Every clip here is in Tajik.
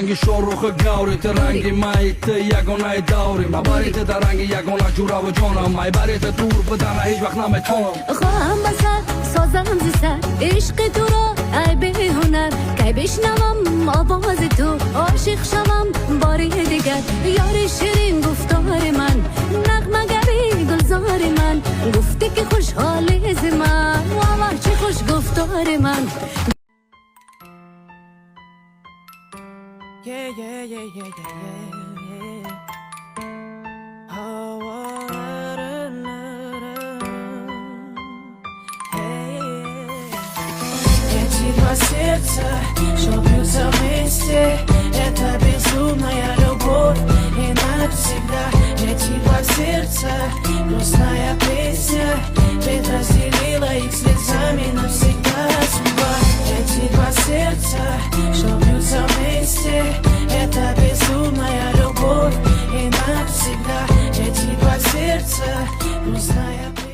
Ранги Шоҳруху Гаври, ту ранги май, ту ягонаи даври. Ма бари ту дар ранги ягона ҷураву ҷонам, ай бари ту дур будана ҳеҷ вақт наметонам. Хоҳам ба сар созам зи сар ишқи туро, ай беҳунар. Кай бишнавам овози ту, ошиқ шавам бори дигар. Ёри ширин гуфтори ман, нағмагари гулзори ман, гуфтӣ ки хушҳолӣ зи ман, валлоҳ, чӣ хуш гуфтори ман. Yeah. Oh, la, la, la, la. Hey. Эти два сердца, что бьются вместе, это безумная любовь и навсегда. Эти два сердца, грустная песня, ведь разделила их слезами навсегда судьба. Эти два сердца, что бьются вместе, это безумная любовь и навсегда. Эти два сердца, грустная песня.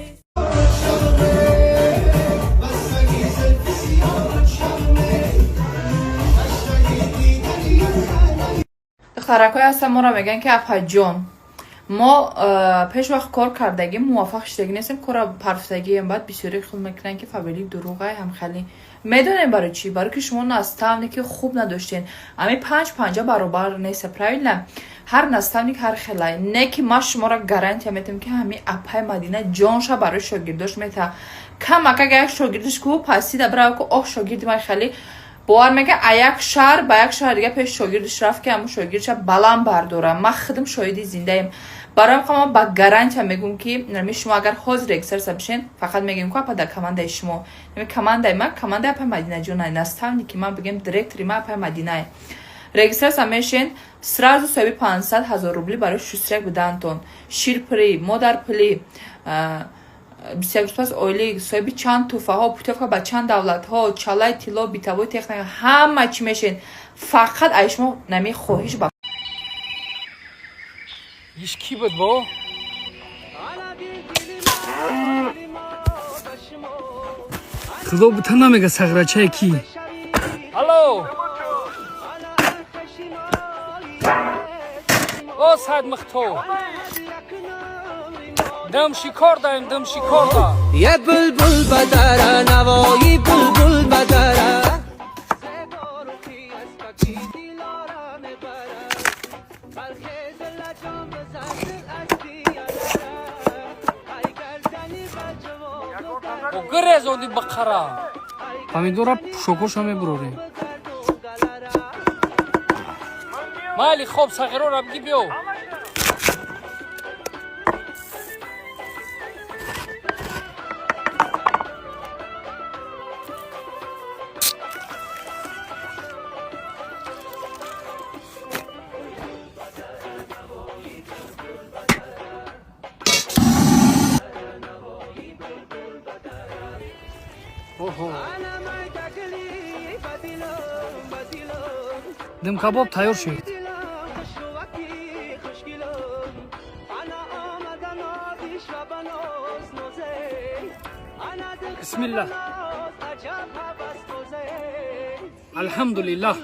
Духтаракҳое ҳастан, моро мегӯянд, ки апаҷон, мо пеш вақт кор кардагим, муваффақ шудагӣ нестем, кора парфтагием. Баъд бисёре хел мекунанд, ки Фаберлик дурӯғай. Ҳамхелӣ медонем барои чӣ? Барои ки шумо наставники хуб надоштен. Ами панҷ панҷа баробар неста, правильно? Ҳар наставник ҳар хелай. Не ки ман шуморо гарантия метавам, ки ҳами апай Мадина ҷонша барои шогирдош мета. Камакак як шогирдиш ку пасида бирава ку, оҳ, шогирди ман хеле бовар мега, а як шаҳр ба як шаҳр дига пеш шогирдиш рафт, ки ҳамун шогирдша баланд бардорам. Ман худам шоҳиди зиндаем. Барои ҳам ба гарантия мегӯм, ки нами шумо агар ҳозир регистрация бишен, фақат мегӯем ку апа дар командаи шумо, нами командаи ман, командаи апай Мадинаҷонай, наставники ман, бигем, директори ман апай Мадинае, регистрация мешен, сразу соҳиби 500 000 рубли барои шустряк будантон, ширпирӣ, модарпулӣ, 21 рӯз пас оилӣ, соҳиби чанд тӯҳфаҳо, путёвка ба чанд давлатҳо, чалаи тилло, бытовой техника, ҳама чӣ мешен. Фақат ай шумо нами хоҳиш ба Иш кӣ буд бо? Худо бута намега, сағрачае ки. Алло. О Саид Мухтор. Дам шикор даем, дам шикор да. Е булбул бадара, навои булбул бадара. О гирезонди бақара. Помидора пӯшокоша мебурорем. Майли, хоб, сағирора биги, биё. Оҳо, димкабоб тайёр шуд. Бисмиллаҳ, алҳамдулиллаҳ.